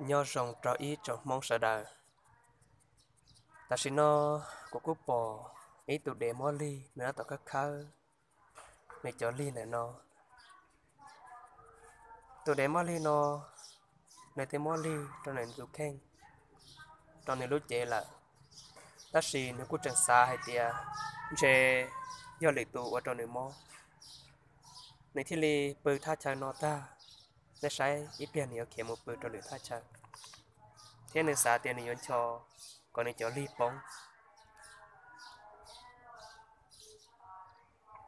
Nyob zoo rau ib tsoom Hmoob sawv daws. Tam sim no kuv kuj pom ib tug dev mob lig nws tab tom khawb khawb nws cov lig ntawm no. Tus dev mob lig no, nws twb mob lig rau nws tus kheej, rau nws lub cev lawm, tab sis nws kuj tseem xav hais tias ntshe yog lwm tus ua rau nws mob, nws thiaj li pw thaj chaw no tag. Nej saib ib pliag nws yuav khiav mus pw rau lwm thaj chaw, thiab nws xav tias nws yuav ncho kom nws cov lig poob.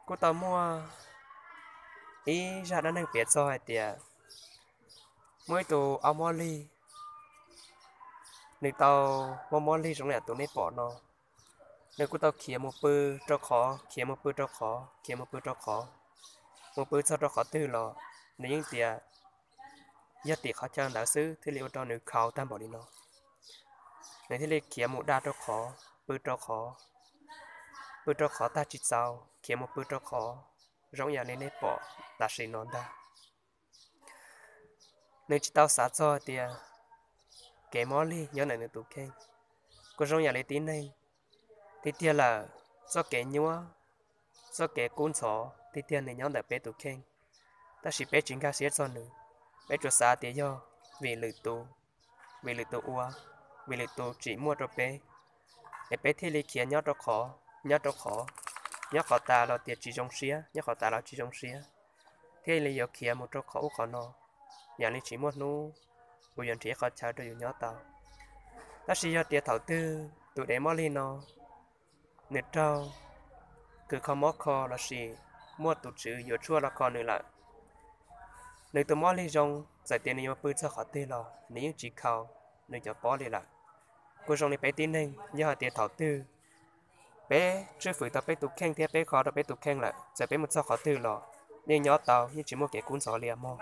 Kuj tau muaj ib zaj dab neeg piav txog hais tias muaj ib tug aub mob lig, nws tau mob mob lig zoo yam tus nej pom no. Nws kuj tau khiav mus pw rau qhov, khiav mus pw rau qhov, khiav mus pw rau qhov, mus pw txog rau qhov twg los nws yeej tias yog tim qhov chaw ntawd xwb thiaj li ua rau nws khaus tag npaum li no. Nws thiaj li khiav mus da rau qhov, pw rau qhov, pw rau qhov tag tsis txaus khiav mus pw rau qhov, zoo yam li nej pom tam sim no ntag. Nws tsis tau xav txog tias kev mob lig nyob ntawm nws tus kheej, kuj zoo yam li tib neeg tiag tiag lawm, txoj kev nyuaj, txoj kev kub ntxhov tiag tiag nws nyob ntawm peb tus kheej, tab sis peb tsis nkag siab txog nws. Peb tsuas xav tias yog vim lwm tus, vim lwm tus ua, vim lwm tus tsim muaj rau peb, es peb thiaj li khiav nyob rau qhov, nyob rau qhov, nyob qhov tas los tias tsis zoo siab, nyob qhov tas los tsis zoo siab, thiaj li yuav khiav mus rau qhov ub qhov no, yam li tsis muaj hnub uas yuav nrhiav qhov chaw rau yus nyob tau. Tab sis yog tias thaum twg tus dev mob lig no nws raug kws kho mob kho lossis muaj tus tswv yuav tshuaj los kho nws lawm, nws tus mob lig zoo, txawm tias nws yuav pw txog qhov twg los nws yeej tsis khaus nws cov pob li lawm. Kuj zoo li peb tib neeg, yog hais tias thaum twg peb tswj fwm tau peb tus kheej thiab peb kho rau peb tus kheej lawm, txawm peb mus txog qhov twg los yeej nyob tau, yeej tsis muaj kev kub ntxhov li mog.